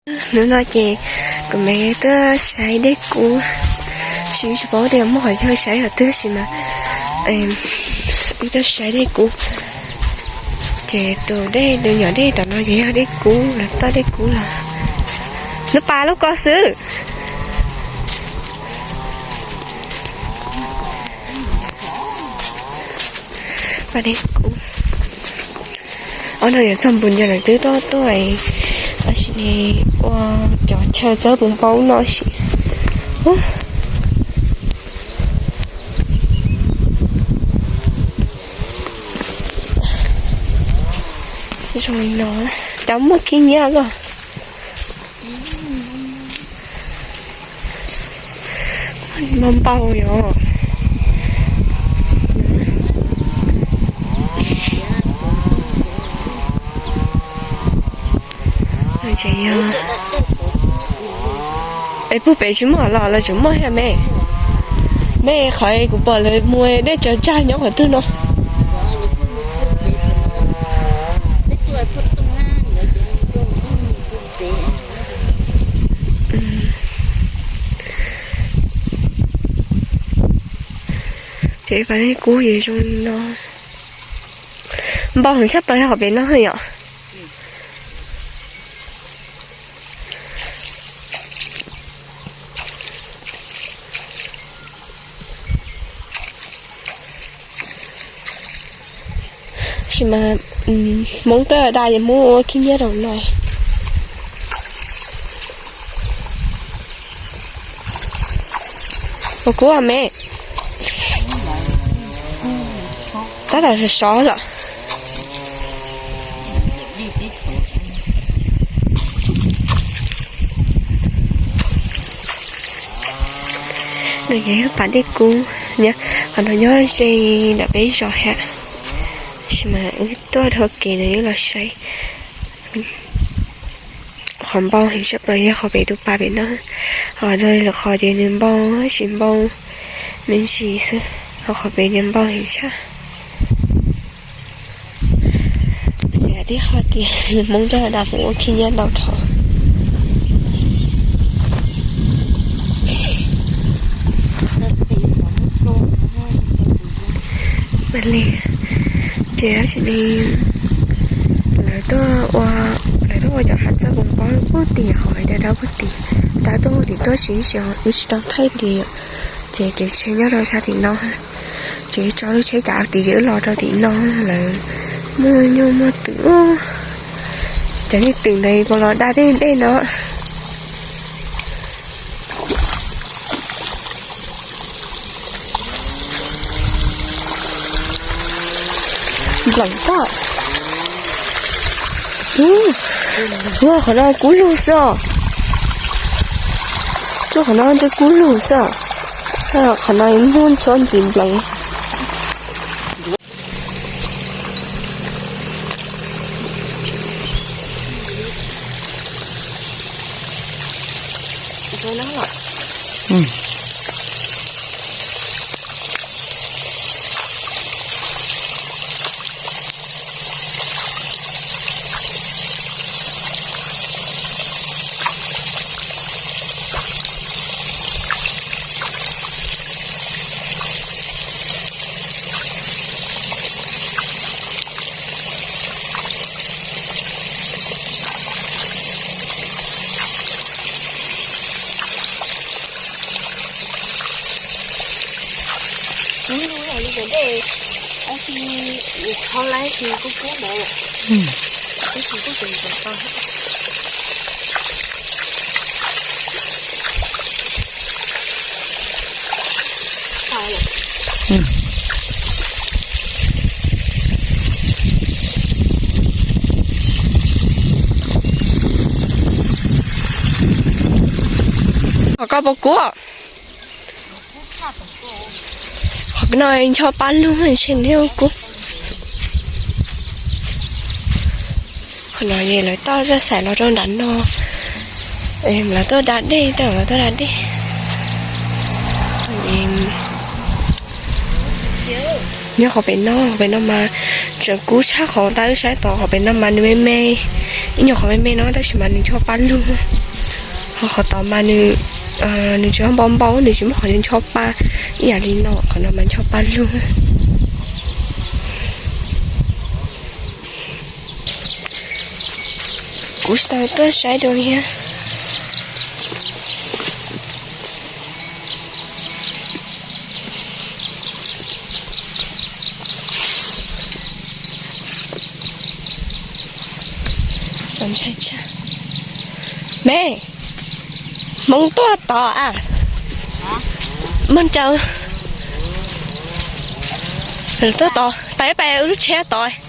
Hnub no ces kuv me tuaj saib dej kub, tsis tsis paub tias muaj qhov chaw saib qhov twg tab sis mas wb tuaj saib dej kub. Ces tus dej, tus nyuam dej tom no ces yog dej kub, lawv toj dej kub los. Lub pas lub ko xwb. Pas dej kub. Ob no yuav txog npus ncaws lawm twb tuaj tuaj, tab sis ua cov chaw txawb puv npau no sis. Zoo li no, cov muaj khib nyiab los. Npau npau yom. Es puag pem tsis muaj los los tseem muaj thiab me. Me qhov kuv pom lawv mus dej tsaws tsag nyob qhov twg no. Ces pas dej kub ces zoo li no. Npau heev tshaj plaws qhov pem no yom. Tab sis mas Hmoob tuaj da ces Hmoob ua khib nyiab rau no. Ua kub me, tab tom sov sov lawm. No ces pas dej kub, qhov no nyob ze ntawm peb zos thiab, tab sis mas wb tuaj dhau kev no wb los saib. Qhov npau heev tshaj plaws yog qhov pem tus pas pem no, ho lwm qhov ces nws npau tsis npau me ntsis xwb, ho qhov pem nws npau heev tshaj. Txiv tib qho tias Hmoob tuaj da kuv ua khib nyiab ntau dhau. Li ces tab sis li lawv tuaj ua, lawv tuaj ua cov hav txawb puv npau puag tim qhov da da puag tim, da tuaj puag tim tuaj tsis, wb tsis tau thaij nti, ces kev tsheb nyob rau sab tim no. Ces tso lub tsheb cav tim ces wb los rau tim no, lawv muaj nyuj muaj twm, cov nyuj twm ntawd puas los da tej dej no. Npleem tag. Ua qhov no kub lug xwb os. Ua qhov no twb kub lug xwb os. Qhov no muaj ntxhuab ntxiv npleem. Kub lug li cov dej, tab sis yus kho laib ces kub kub ntawd, tab sis kuj tseem tau. Qhov ko puas kub? Qhov no ncho pab lug ntshe nws kub. Qhov no es lawv toj zaj xaim los rau nram no, lawv tuaj da dej, tej zaum lawv tuaj da dej. Nyob qhov pem no, qhov pem no mas tseem kub tshaj qhov tab wb saib tod, qhov pem no mas nws me me, Ib nyuag qhov me me no tab sis mas nws ncho paj lug. Ho qhov tod mas nws, nws tsis npau npau, nws tsis muaj qhov ncho paj ib yam li no, qhov no mas ncho paj lug. Kuv tsis tau tuaj saib dua thiab. Me, hmoov tuaj tod a. Muaj cawv tuaj tod, pais pais lub tsheb tod.